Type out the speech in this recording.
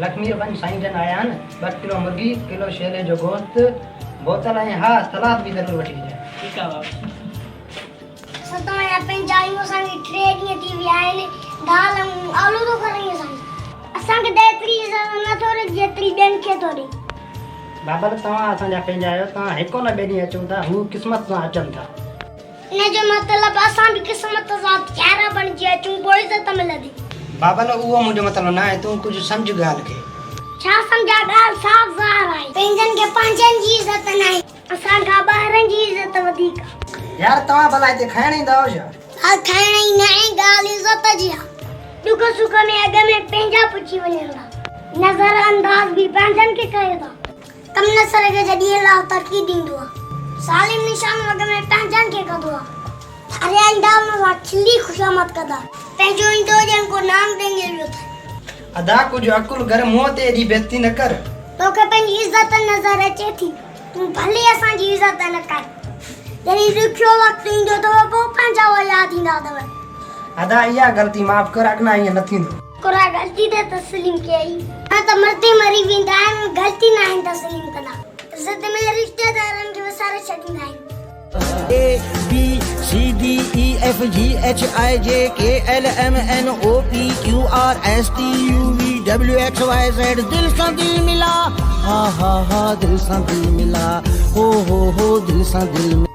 لکمير وڃ سائين جن آيا آهن، ٻه ڪلو مرغي، ڪلو شيلي جو گوشت، بوتل ۽ ها سلاد به ضرور وٺي ڏجانء. ٺيڪ آ بابا. اسان توهان جا پنهنجا آهيون، اسان کي ٽي ڏينهن ٿي ويا آهن، دال ۽ آلو ٿو کارائين اسان کي. اسان کي ته ايتري عزت نه ٿو ڏي جيتري ٻين کي ٿو ڏي. بابل توهان اسان جا پنهنجا آهيو، توهان هڪ نه ٻئي ڏينهن اچو ٿا، هو قسمت سان اچن ٿا. ان جو مطلب اسان به قسمت سان ٿيارا بڻجي اچون پوء عزت ملندي. بابل اهو منهنجو مطلب ناهي، تون ڪجهه سمجهه ڳالهه کي. ڇا سمجهان ڳالهه صاف ظاهر آهي. پنهنجن کي پنهنجن جي عزت ناهي. اسان کان ٻاهرن جي عزت وڌيڪ آ. يار توهان ڀلا هتي کائڻ ايندا آهيو ڇا؟ ڳالهه کائڻ جي ناهي ڳالهه عزت جي آ. ڏک سک ۾ اڳ ۾ پنهنجا پڇي وڃن ٿا. نظر انداز به پنهنجن کي ڪيو ٿا. ڪم نصر کي جڏهن الله ترقي ڏيندو آ. ظالم نشانو اڳ ۾ پنهنجن کي ڪندو آ. ڌاريا ايندا ان سان کلي خوشامد ڪندا. پنهنجو ايندو ڄڻ ڪو نانگ ڏنگي ويو اٿن. ادا ڪجهه عقل ڪر منهن تي ايڏي بيعزتي نه ڪر. توکي پنهنجي عزت نظر اچي ٿي. تون ڀلي اسان جي عزت نه ڪر. جڏهن ڏکيو وقت ايندو اٿو پوء پنهنجا اهي ياد ايندا اٿو. ادا اها غلطي معاف ڪر اڳنا ائين نه ٿيندو. ڪرا غلطي ته تسليم ڪيئي. نه ته مردي مري ويندا آهن غلطي ناهن تسليم ڪندا. ضد ۾ رشتيدارن کي وساري ڇڏيندا آهن. A B C D E F G H I J K L M N O P Q R S T U V W X Y Z دل سان دل ملا ها ها ها دل سان دل ملا هو هو هو دل سان دل.